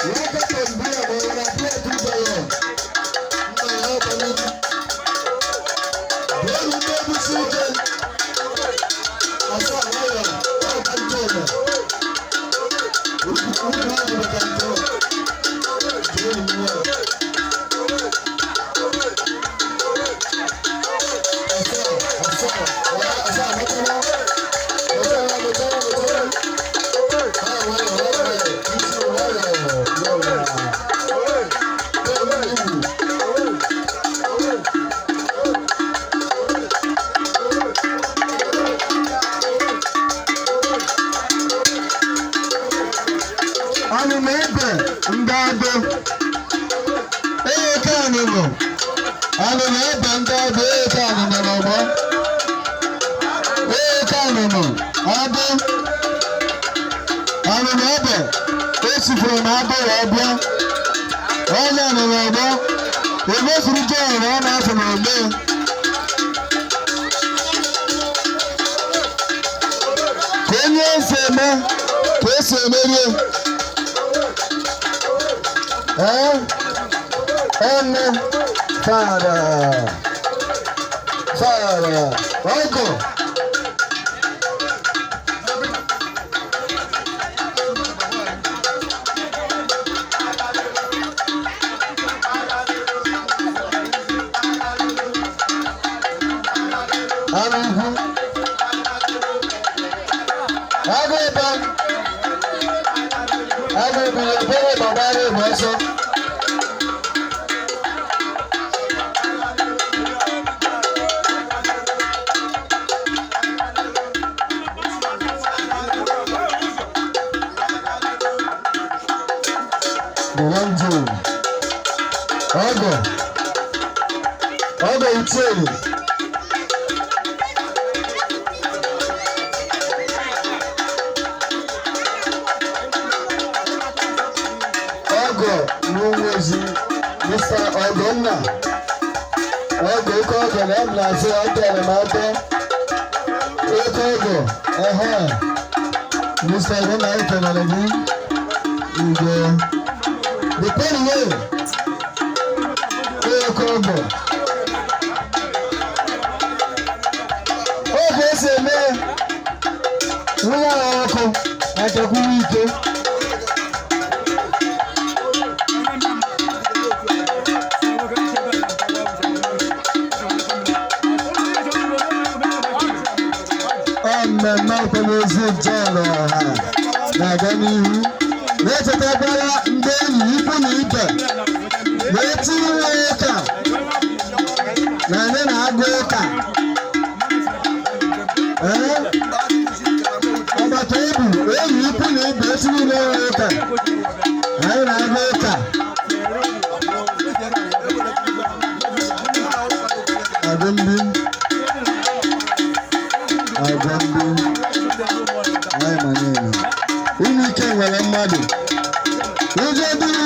One carton beer ma ọ na beer 2 gallon. Nna ya ọba n'ihu. Bịanụ ndị ebusi ike. Asaa nwayọ, ọka ntọ ọma. Ukwu ahụ maka ntọ. Jee nwayọ. Asaa, asaa, asaa, mụtara. Mụtara, mụtara, mụtara. Nwayọ, nwayọ, nwayọ, isi nwayọ, yawa. Bẹ́ẹ̀ni ìwù. Anụ m ebe ndị adụ. Eke anụnụ. Anụ m ebe ndị adụ eke anụnụ n'ọgbọ. Eke anụnụ adụ. Anụ m ebe esifuru m adụ wee bịa. Onye nọ n'ọgbọ. Emefuru John ọ na-afọ n'ogbe. Ka onye esi eme ka esi emerie. Ee, ene fara fara ọgọ. Anụ ukwu. Agụ ịba. Agụ ịba ebere gbabara ịgba ọsọ. The one June. Ọgọ. Ọgọ ichie. Ọgọ n'Umwezi, Mr. Ọgọnna. Ọgọ oke ọgọ na m na-asị ọtọ na m atọ. Oke ọgọ, ehe. Mr. Ọgọnna, anyị kelere gị. Igwe. The penny. Oke ọgọ. Oge esi eme nwunye ahụ ọkụ achakwuru ike. Ọ mmemme akwamozu John Ọha na-aga n'ihu, na-echetakwara ndị enyi, ikwu na ibe na-eti nwe ụka na anyị na-agụ ụka. Ee, agbata obi, enyi, ikwu na ibe, echi niile nwe ụka, anyị na-agụ ụka. Agụmbi, agụmbi anyị ma niile unu ike nwere mmadụ ụjọ duru.